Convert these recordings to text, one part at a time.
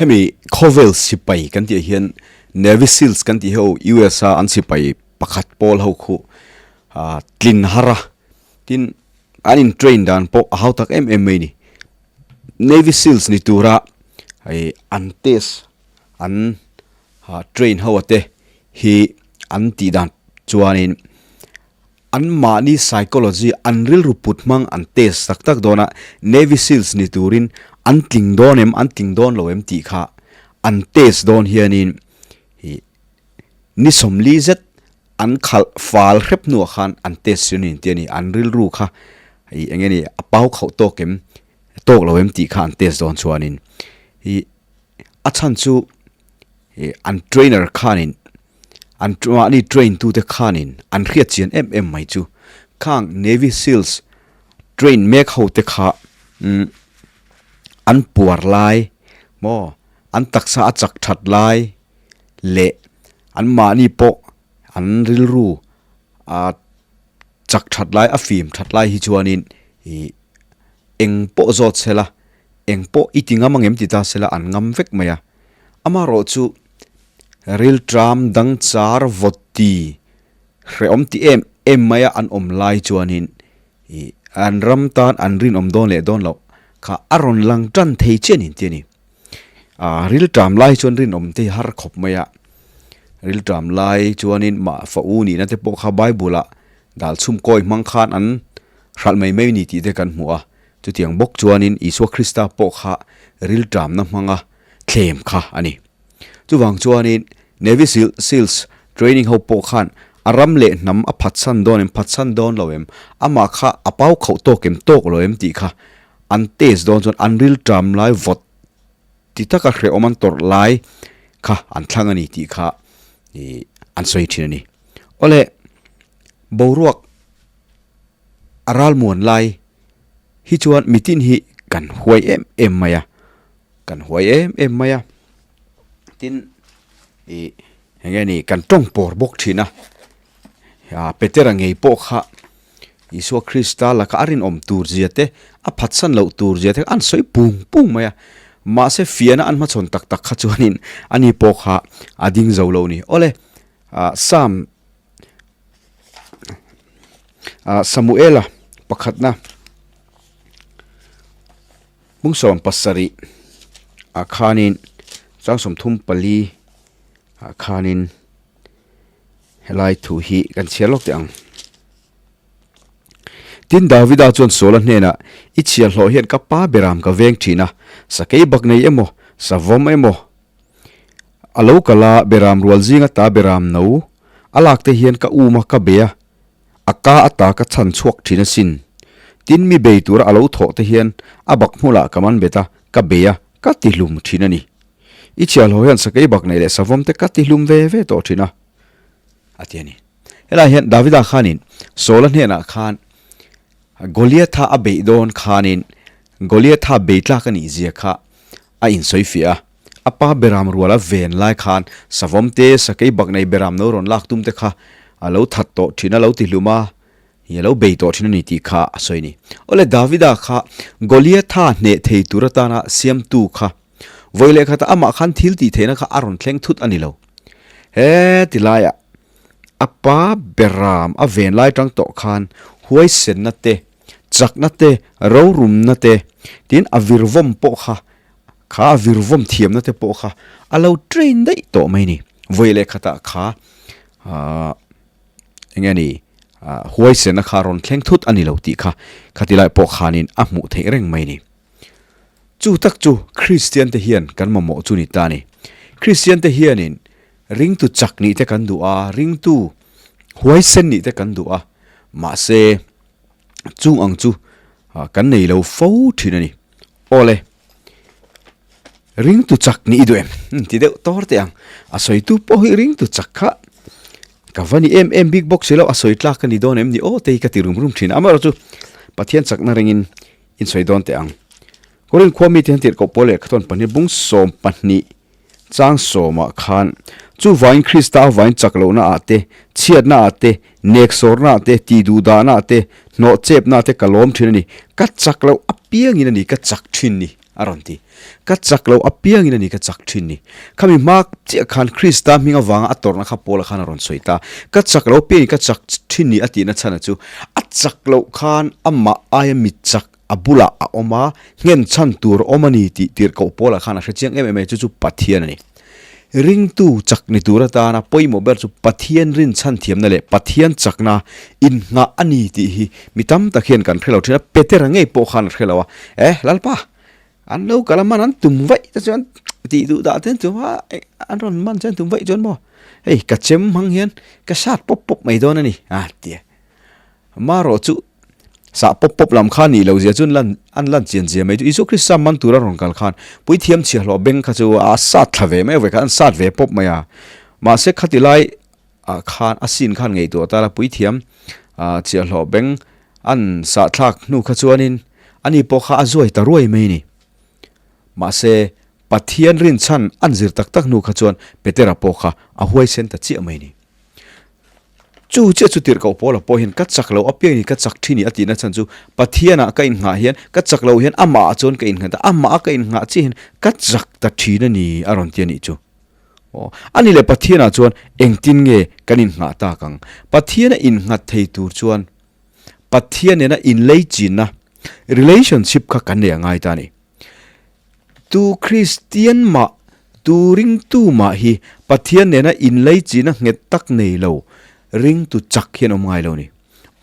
Hemi khawvel sipai kan tih ah hian Navy Seals kan tih ho US a an sipai pakhat pawl ho khu tlin har a, tin an in train dan pawh a hau tak em em mai a ni. Navy Seals ni tura hei an test an train ho a te hi an tih dan chuanin An mahni psychology, an rilru put hmang an test tak tak dawn a, Navy Seals ni turin an tling dawn em, an tling dawn lo em tih kha an test dawn hianin ih ni sawmli zet an khalh fal hrep hnuah khan an test chu ni tih a ni. An rilru kha ih eng nge ni a pau khauh tawk em, tawk lo em tih kha an test dawn chuanin ih a chhan chu ih an trainer khanin An mahni train tute khanin an hriat chian em em mai chu khang Navy Seals train mek ho te kha umm an puar lai maw an taksa a chak that lai leh an mahni pawh an rilru a chak that lai a fim that lai hi chuanin ih eng pawh zawt sela eng pawh i ti ngam angem ti ta sela an ngam vek mai a amaherawhchu Rilṭam dang char vawt ti hrehawm ti em em maia an awm lai chuanin ih an ram tan an rinawm dawn leh dawn loh kha a rawn lang tan thei chiah a ni tih a ni. Ah rilṭam lai chuan rinawm te hi har khawp mai a, rilṭam lai chuanin mah fa u nihna te pawh kha Bible ah dal chhum kawi hmang khan an hralh mai mai ni tih te kan hmu a, chutiang bawk chuanin Isua Krista pawh kha rilṭamna hmanga thlem kha a ni. Chuvang chuanin Navy Seals training ho pawh khan a ram leh hnam a phatsan dawn em, phatsan dawn lo em, amah kha a pau khauh tawk em, tawk lo em tih kha an test dawn chuan an rilṭam lai vawt ti taka hrehawm an tawrh lai kha an thlang a ni tih kha ih an sawi thin a ni. Awle, boruak a ralmuan lai hi chuan mitin hi kan huai em em mai a. Kan huai em em mai a, tin ih eng nge ni kan tawng pawr bawk thin a, ah Petera ngei pawh kha Isua Krista laka a rinawm tur zia te a phatsan loh tur zia te an sawi pung pung mai a, mahse fiahna an hmachhawn tak tak kha chuanin ani pawh kha a ding zo lo a ni. Awle ah Psalm ah Samuela pakhatna. Hmungsawm pasarih ah khanin chang 34 ah khanin helai thu hi kan chhiar lawk teh ang. Tin Davida chuan Saula hnenah, I chhiar hlawh hian ka pa beram ka veng thin a, sakei bak nei emaw, savawm emaw, a lo kal a beram rual zinga ta beram no a lak te hian ka um a ka bei a, A ka ata ka chhan chhuak thin asin. Tin mi bei tura a lo thawh te hian a bak hmulah ka man bet a, ka bei a, ka ti hlum thin a ni. I chhiahhlawh hian sakei bak nei leh savawm te ka ti hlum ve ve tawh thin a, a ti a ni. Helai hian Davida khanin Saula hnenah khan Goliatha a beih dawn khanin Goliatha bei tlak a nih zia kha a insawi fiah a. A pa beram rual a ven lai khan savawm te, sakei bak nei beram no rawn lak tum te kha a lo that tawh thin a lo ti hlum a, hi a lo bei tawh thin a ni tih kha a sawi a ni. Awle Davida kha Goliatha hneh thei tur atana siamtu kha vawi leh khatah amah khan thil tih theihna kha a rawn thleng thut a ni lo. He ti laiah a pa beram a ven lai tang tawh khan huaisenna te, chakna te, rorumna te, tin a virvawm pawh kha Kha a virvawm thiamna te pawh kha a lo train daih tawh mai ni. Vawi leh khatah kha ahh eng nge ni ahh huaisena kha rawn thleng thut a ni lo tih kha khati lai pawh khanin a hmuh theih reng mai ni. Chu tak chu Kristian te hian kan mamawh chu ni ta ni. Kristian te hianin ringtu chak nih te kan duh a, ringtu huaisen nih te kan duh a, mahse chung ang chu kan nei lo fo thin a ni. Awle. Ringtu chak nih i duh em? Ti deuh tawr teh ang. A sawitu pawh hi ringtu chak kha ka va ni em em bik bawk si lo, a sawi tlak ka ni dawn em ni aw te hi ka ti rum rum thin a. Amaherawhchu Pathian chakna ringin in sawi dawn teh ang. Korin khua mite hian tirhkoh pawl leh khaton pahnih bung 12 chang sawmah khan chuvangin Krista avain chak lohna ah te, chhiatna ah te, neksawrna ah te, tihduhdahna ah te, hnawhchepna ah te ka lawm thin a ni. Ka chak loh apiangin a ni, ka chak thin ni. a rawn ti. Ka chak loh apiangin a ni ka chak thin ni. Khami hma chiah khan Krista hming avanga a tawrhna kha Paula khan a rawn sawi ta. Ka chak loh apiangin ka chak thin ni a tihna chhan a chu a chak loh khan amah aia mi chak a bulah a awm a, nghen chhan tur a awm a ni tih tirhkoh Paula khan a hre chiang em em a ni, chu chu Pathian a ni. Ringtu chak ni tur atana pawimawh ber chu Pathian rinchhan thiamna leh Pathian chakna innghah a ni tih hi mi tam tak hian kan hre lo thin a, Petera ngei pawh khan a hre lo a, Eh Lalpa, an lo kal a man an tum vaih te chuan tih duh dah te an tum a, an rawn man chuan tum vaih chuan maw hei ka chem hmang hian ka sat pawp pawp mai dawn a ni a ti a. Marawh chu sah pawp pawp lam kha nih loh zia chu an an lan chian zia mai chu Isua Krista man tura rawn kal khan puithiam chhiahhlawh beng kha chu a sat thla ve mai a vawikhat an sat ve pawp mai a. Mahse khati lai ah khan a sin khan ngaihtuah ta la puithiam chhiahhlawh beng an sah thlak hnu kha chuanin ani pawh kha a zuai ta ruai mai a ni. Mahse Pathian rinchhan an zir tak tak hnu kha chuan Petera pawh kha a huaisen ta chiah mai a ni. Chu chiah chu tirhkoh Paula pawh hian ka chak lo apiang ni ka chak thin i a tihna chhan chu Pathianah ka innghah hian ka chak lo hian amahah chuan ka innghat a, amah a ka innghah chiah hian ka chak ta thin a ni a rawn ti a nih chu. Aw, a ni leh Pathianah chuan engtin nge kan innghah tak ang? Pathiana innghat thei tur chuan Pathian nena inlei chinna, relationship, kha kan nei a ngai ta a ni. Tu Kristian mah, tu ringtu mah hi Pathian nena inleichina nghet tak nei lo, ringtu chak hian awm ngai lo ni.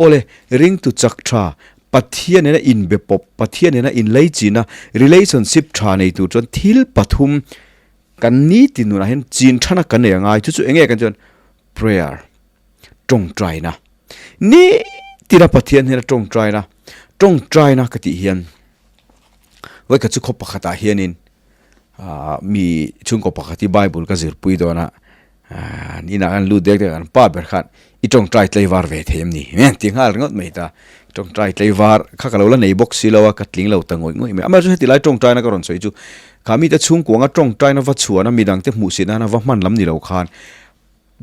Awle, ringtu chak tha, Pathian nena inbe pawp, Pathian nena inleichina, relationship, tha nei tur chuan thil pathum kan nitin nunah hian chin thana kan nei a ngai. Chu chu enge kan chuan prayer, tawngtaina. Nitina Pathian hnena tawngtaina, tawngtaina ka tih hian Vawikhat chu khaw pakhatah hianin ah mi chhungkaw pakhat hi bible ka zirpui dawn a ah an inah khan lut dek dek a an pa ber khan i tawngtai tlaivar ve thei em ni em ti nghal ringawt mai ta tawngtai tlaivar kha ka lo la nei bawk si lo a ka tling lo ta ngawih ngawih mai amaherawhchu heti lai tawngtaina ka rawn sawi chu kha mite chhungkuanga tawngtaina va chhuahna midang te hmuh si nana va hman lam ni lo khan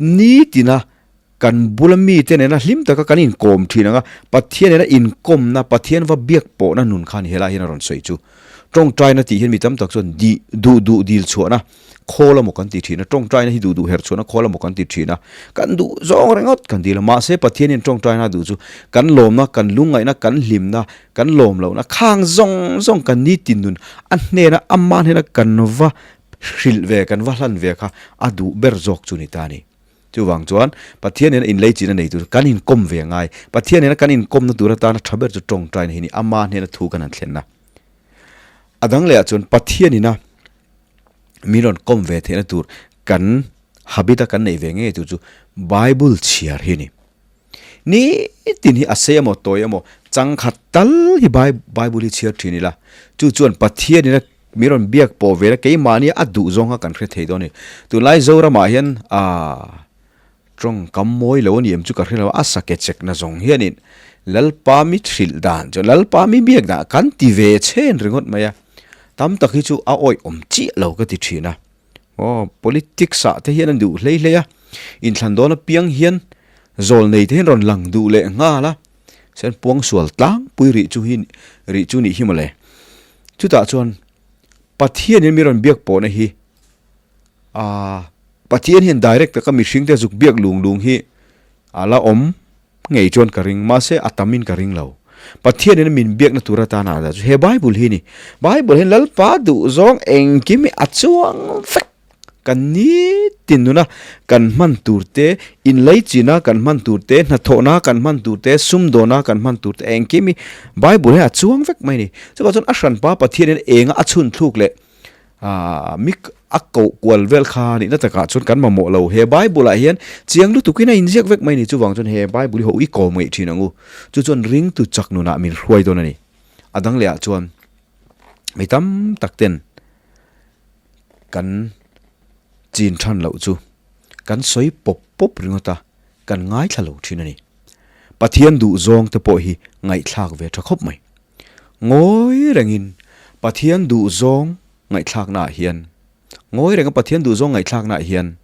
nitina Kan bula mite nena hlim taka kan inkawm thin ang a, Pathian nena inkawmna, Pathian va biak pawhna nun khan helai hian a rawn sawi chu. Tawngtaina tih hian mi tam tak chuan di, duh duh dil chhuahna khawl emaw kan ti thin a, tawngtaina hi duh duh herh chhuahna khawl emaw kan ti thin a, kan duh zawng ringawt kan dil a, mahse Pathian hian tawngtaina a duh chu kan lawmna, kan lungngaihna, kan hlimna, kan lawm lohna khang zawng zawng kan nitin nun a hnena ama hnena kan va hrilh ve, kan va hlan ve kha a duh ber zawk chu ni ta a ni. Chuvang chuan Pathian nena inlei china nei tur kan inkawm ve ngai. Pathian nena kan inkawmna tur atana tha ber chu tawngtaina hi ni, ama hnena thu kan han thlenna. A dang lehah chuan Pathian ina min rawn kawm ve theihna tur kan habit a kan neih ve ngei tur chu Bible chhiar hi a ni. Nitin hi a sei emaw tawi emaw changkhat tal hi Bible hi chhiar thin ila, chu chuan Pathian ina Mi rawn biak pawh ve la, keimahni a duh zawng kha kan hre thei dawn a ni. Tunlai Zoramah hian aah tawngkam mawi lo a ni em chu ka hre lo a, a sake chekna zawng hianin Lalpa mi hrilh dan chu Lalpa mi biak dan kan ti ve chhen ringawt mai a, tam tak hi chu a awih awm chiah lo ka ti thin a. Aw politics ah te hian an duh hlei hlei a, inthlan dawn apiang hian zawl nei te hian rawn lang duh leh nghal a, sen puangsual tlangpui rih chu hi rih chu nih hi mawle. Chutah chuan Pathianin mi rawn biak pawhna hi aaa Pathian hian direct taka mihring te zuk biak lung lung hi a la awm ngei chuan ka ring mahse a tamin ka ring lo. Pathianin min biakna tur atana a dah chu he Bible hi a ni. Bible hian Lalpa duhzawng engkim hi a chuang vek. Kan nitin nuna kan hman tur te, inleichina kan hman tur te, hnathawhna kan hman tur te, sumdawna kan hman tur te engkim hi Bible hian a chuang vek mai a ni. Chuvang chuan a hranpa Pathianin enga a chhun thluk leh aah mi a koh kual vel kha nihna takah chuan kan mamawh lo. He Bible ah hian chiang lutukin a inziak vek mai a ni. Chuvang chuan he Bible hi ho i kawm ngeih thin ang u. Chu chuan ringtu chak nunah min hruai dawn a ni. A dang lehah chuan mi tam tak ten Kan chin than loh chu kan sawi pawp pawp ringawt a, kan ngaithla lo thin a ni. Pathian duh zawng te pawh hi ngaihthlak ve tha khawp mai. Ngawi rengin Pathian duh zawng ngaihthlaknaah hian, ngawi renga Pathian duh zawng ngaihthlaknaah hian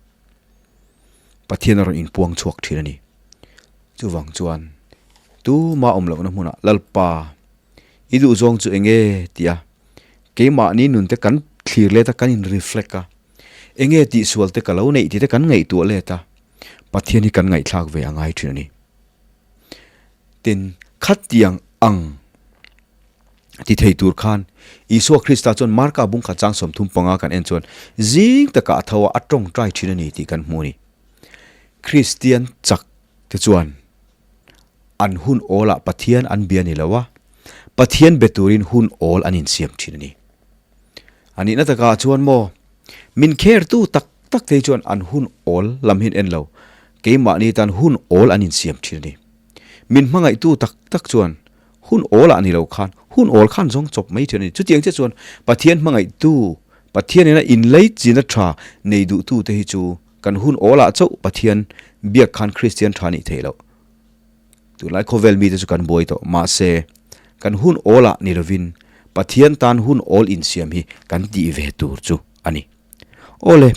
Pathian a rawn inpuang chhuak thin a ni. Chuvang chuan tuma awm lohna hmunah Lalpa i duh zawng chu eng nge? tia. Keimahni nun te kan thlir let a, kan in reflect a, enge tihsual te ka lo neih tih te kan ngaihtuah let a, Pathian hi kan ngaihthlak ve a ngai thin a ni. Tin, khatiang ang ti thei tur khan Isua Krista chuan Marka bungkhat chang 35 kan en chuan zing takah a tho a, a tawngtai thin a ni tih kan hmu a ni. Kristian chak te chuan an hun awlah Pathian an bia ni lo a, Pathian be turin hun awl an insiam thin a ni. A nihna takah chuan maw, min khertu tak tak te hi chuan an hun awl lam hi an en lo, keimahni tan hun awl an insiam thin a ni. Min hmangaihtu tak tak chuan hun awlah ni lo khan hun awl khan zawng chawp mai thin a ni. Chutiang chiah chuan Pathian hmangaihtu, Pathian ina inlei china tha nei duhtu te hi chu kan hun awlah chauh Pathian biak khan Kristian tha nih theih loh. Tunlai khawvel mite chu kan buai tawh. Mahse, kan hun awlah ni lovin Pathian tan hun awl insiam hi kan tih ve tur chu a ni. Awle,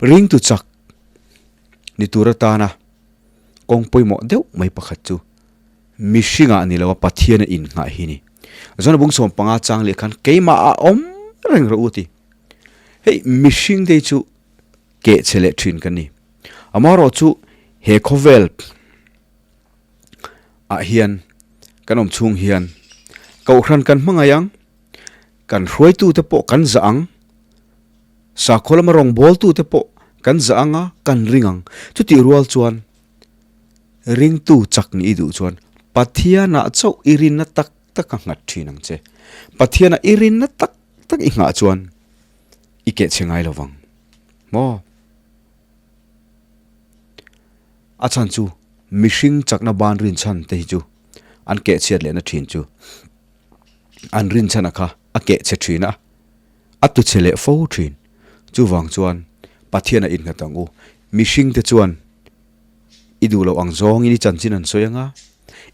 ringtu chak ni tur atana kawng pawimawh deuh mai pakhat chu mihringah ni loa Pathiana innghah hi a ni. Zona bung 15 chang leh khan keimah a awm reng rawh u a ti. Hei mihring te hi chu keh che leh thin kan ni. Amaherawh chu he khawvel ah hian kan awm chhung hian kohhran kan hmangaih ang, kan hruaitu te pawh kan zah ang, sakhaw lama rawngbawltu te pawh kan zah ang a, kan ring ang. Chutih rual chuan ringtu chak nih i duh chuan Pathianah chauh i rinna tak tak a nghat thin ang che. Pathianah i rinna tak tak i nghah chuan i keh chhe ngai lo vang maw? A chhan chu mihring chakna ban rinchhan te hi chu an keh chhiat lehna thin chu an rinchhana kha a keh chhe thin a, a tu chhe leh fo thin. Chuvang chuan Pathian a innghat ang u. Mihring te chuan I duh loh ang zawngin i chanchin an sawi ang a,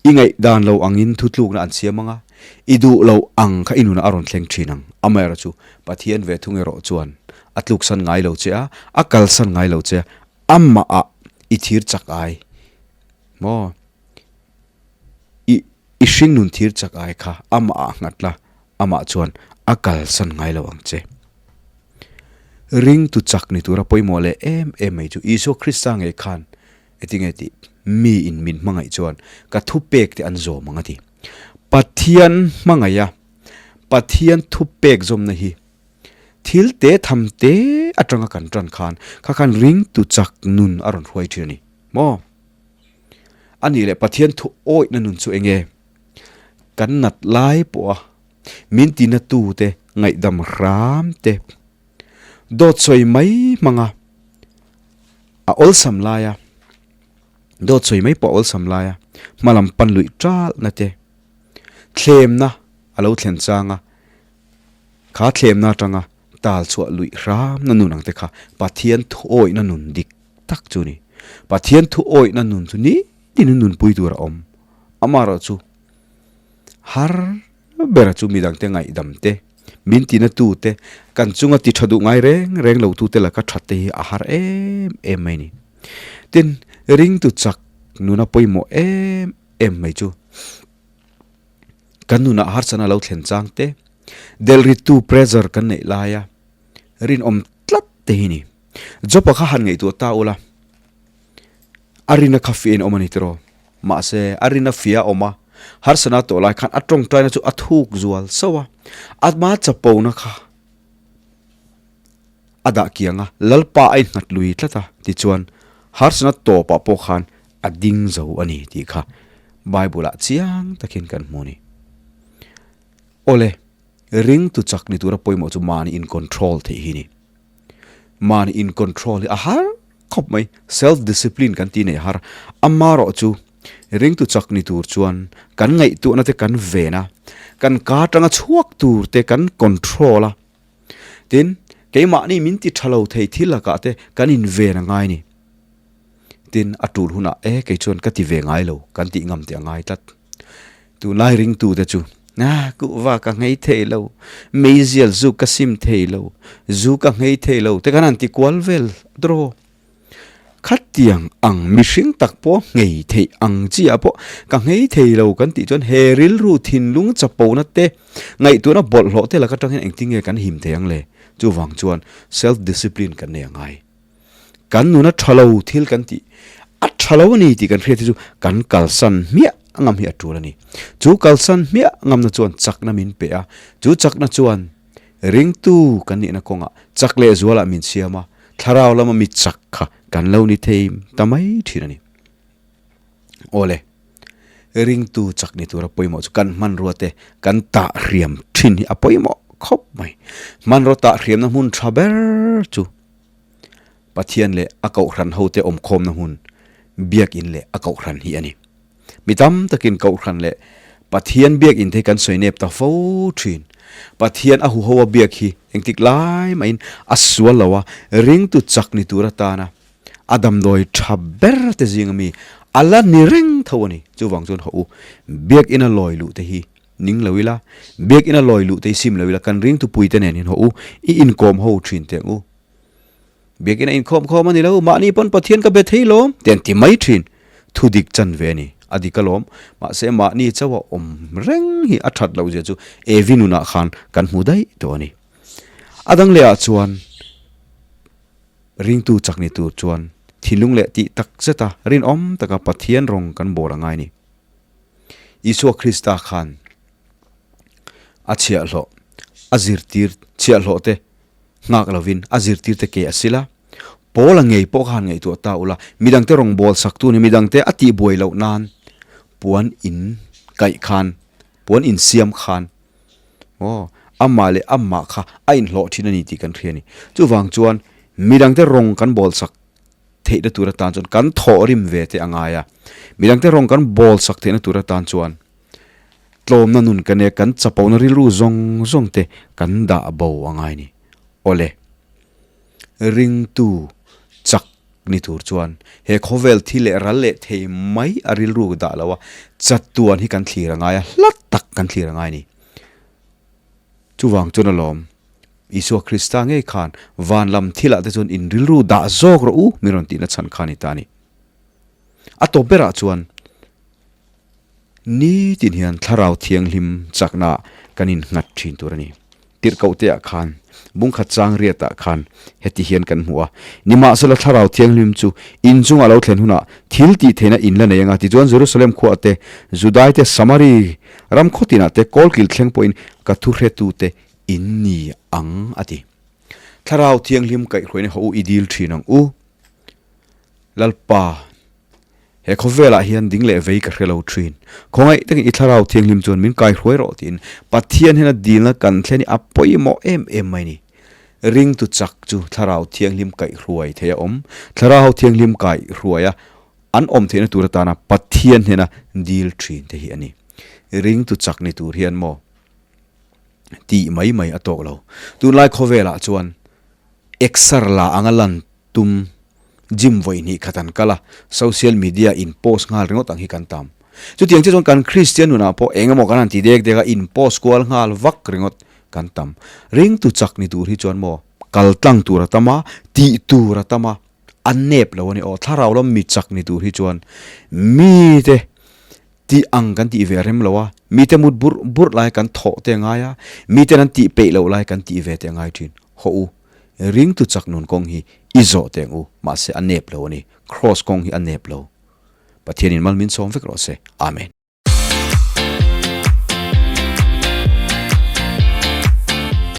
i ngaihdan lo angin thutlukna an siam ang a, i duh loh ang kha i nunah a rawn thleng thin ang. Amaherawh chu Pathian ve thung erawh chuan a tluksan ngai lo che a, a kalsan ngai lo che a, amahah i thir chak ai maw? I i hringnun thir chak ai kha amahah nghat la, amah chuan a kalsan ngai lo ang che. Ringtu chak ni tura pawimawh leh em em mai chu Isua Krista ngei khan engtin nge tih mi in min hmangaih chuan ka thupek te an zawm ang a ti. Pathian hmangaih a, Pathian thupek zawmna hi thil te tham te atanga kan tan khan kha khan ringtu chak nun a rawn hruai thin a ni maw? A nih leh Pathian thu awihna nun chu eng nge? Kan nat lai pawha Min tina tute ngaihdam hram te dawt sawi mai hmanga a awlsam laia dawt sawi mai pawh a awlsam laia hmalam pan luih talna te thlemna a lo thlen changa kha thlemna atanga tal chhuah luih hramna nun ang te kha Pathian thuawihna nun dik tak chu a ni. Pathian thuawihna nun chu nitin in nunpui tur a awm. Amaherawhchu Har bera chu midangte ngaihdam te, min tina tu te, kan chunga ti tha duh ngai reng reng lo tu te laka that te hi a har em em mai ni. Tin, ringtu chak nuna pawimawh em em mai chu kan nunah harsatna lo thlen chang te, delhritu pressure kan neih laia rinawm tlat te hi ni. Job-a kha han ngaihtuah ta ula, a rina kha fiah in awm a ni tiraw? Mahse, a rina fia a awm a, harsatna tawh lai khan a tawngtaina chu a thuk zual sauh a, ama chapona kha a dah kiang a, Lalpa a innghat lui tlat a, tichuan harsatna tawpah pawh khan a ding zo a ni tih kha Bible-ah chiang takin kan hmu a ni. Awle, ringtu chak ni tura pawimawh chu mahni in-control theih hi a ni. Mahni in-control hi a har khawp mai, self discipline kan tih nei har. Amaherawh chu ringtu chak ni tur chuan kan ngaihtuahna te kan ven a, kan ka atanga chhuak tur te kan control a, tin keimahni min ti tha lo thei thil lakah te kan inven a ngai a ni. Tin a tul hunah e kei chuan ka ti ve ngai lo kan tih ngam tih a ngai tlat. Tunlai ringtute chu, Ah, kuhva ka nghei thei lo, meizial zu ka sim thei lo, zu ka nghei thei lo te khan an ti kual vel draw. Khatiang ang mihring tak pawh nghei theih ang chi ah pawh ka nghei thei lo kan tih chuan he rilru thinlung chapona te ngaihtuahna bawlhhlawh te lak atang hian engtin nge kan him thei ang le? Chuvang chuan self discipline kan nei a ngai. Kan nuna tha lo thil kan tih a tha lo a ni tih kan hriat hi chu kan kalsan hmiah ngam hi a tul a ni. Chu kalsan hmiah ngamna chuan chakna min pe a, chu chakna chuan Ringtu kan nihna kawngah chak leh zualah min siam a, thlarau lama mi chak kha kan lo ni thei ta mai thin a ni. Awle, ringtu chak ni tura pawimawh chu kan hmanrua te kan tah hriam thin hi a pawimawh khawp mai. Hmanrua tah hriamna hmun tha ber chu Pathian leh a kohhran hote awmkhawmna hmun Biakin leh a kohhran hi a ni. Mi tam takin Kohhran leh Pathian biakin te hi kan sawi nep ta fo thin. Pathian a huho a biak hi engtik lai mahin a sual lo a, ringtu chak ni tur atana a damdawi tha ber te zinga mi a la ni reng tho a ni. Chuvang chuan haw u, biakina lawi luh te hi ning lo ila, biakina lawi luh te hi sim lo ila, kan ringtu puite nen hian haw u, i inkawm ho thin teh ang u. Biakinn a inkhawm khawm a ni lo, mahni pawn Pathian ka be thei lawm ti an ti mai thin. Thu dik chan ve a ni, a dik alawm. Mahse mahni chauha awm reng hi a that loh zia chu Evi nunah khan kan hmu daih tawh a ni. A dang lehah chuan ringtu chak ni tur chuan thinlung leh tih tak zeta rinawm taka Pathian rawng kan bawl a ngai a ni. Isua Krista khan a chhiahhlawh, a zirtir chhiahhlawh te Nghak lovin a zirtirte ke a sil a, Paula ngei pawh kha han ngaihtuah ta ula, midangte rawngbâwl saktu ni midangte a tihbuai loh nan puan in kaih khan, puan in siam khan, aw, amah leh amah kha a inhlawh thin a ni tih kan hria a ni. Chuvang chuan midangte rawng kan bâwl sak theihna tur atan chuan kan thawh rim ve te a ngai a, midangte rawng kan bâwl sak theihna tur atan chuan Tlawmna nun ka nia, kan chapona rilru zawng zawng te kan dah bo a ngai ni. Awle, ringtu chak ni tur chuan he khawvel thi leh ral leh thei mai a rilru dah lo a, chatuan hi kan thlir a ngai a, hla tak kan thlir a ngai ni. Chuvang chuan alawm, Isua Krista ngei khan van lam thilah te chuan in rilru dah zawk rawh u min rawn tihna chhan kha a ni ta a ni. A tawp berah chuan Nitin hian Thlarau Thianghlim chakna kan innghat thin tur a ni. Tirhkohteah khan, bungkhat chang riatah khan heti hian kan hmu a, Nimahsela Thlarau Thianghlim chu in chungah lo thlen hunah thil tih theihna in la nei anga, tichuan Jerusalem khuaah te, Judai te, Samari ram khaw tinah te, kawlkil thleng pawhin ka thuhretute in ni ang, a ti. Thlarau Thianghlim kaihhruaina haw u i dil thin ang u. Lalpa, he khawvelah hian ding leh vei ka hre lo thin. Khawngaih takin i Thlarau Thianghlim chuan min kaihruai rawh tiin Pathian hian a dilna kan thlen hi a pawimawh em em mai ni. Ringtu chak chu Thlarau Thianghlim kaihruai thei a awm. Thlarau Thianghlim kaihruaia an awm theihna tur atana Pathian hnena dil thin te hi a ni. Ringtu chak ni tur hian maw tih mai mai a tawk lo. Tunlai khawvelah chuan exer la anga lan Tum, gym vawi hnih khat an kal a, social media in post nghal ringawt ang hi kan tam. Chutiang che chuan kan Kristian nunah pawh eng emaw kan han ti dek dek a, in post kual nghal vak ringawt kan tam. Ringtu chak ni tur hi chuan maw kal tlang tur a tam a, tih tur a tam a, a nep lo a ni aw. Thlarau lam mi chak ni tur hi chuan mite Tih ang kan tih ve rem lo a, mite mut burh burh lai kan thawh te a ngai a, miten an tih peih loh lai kan tih ve te a ngai thin. Hawh u, ringtu chak nun kawng hi i zawh teh ang u, mahse a nep lo a ni, Kraws kawng hi a nep lo. Pathianin mal min sawm vek rawh se. Amen.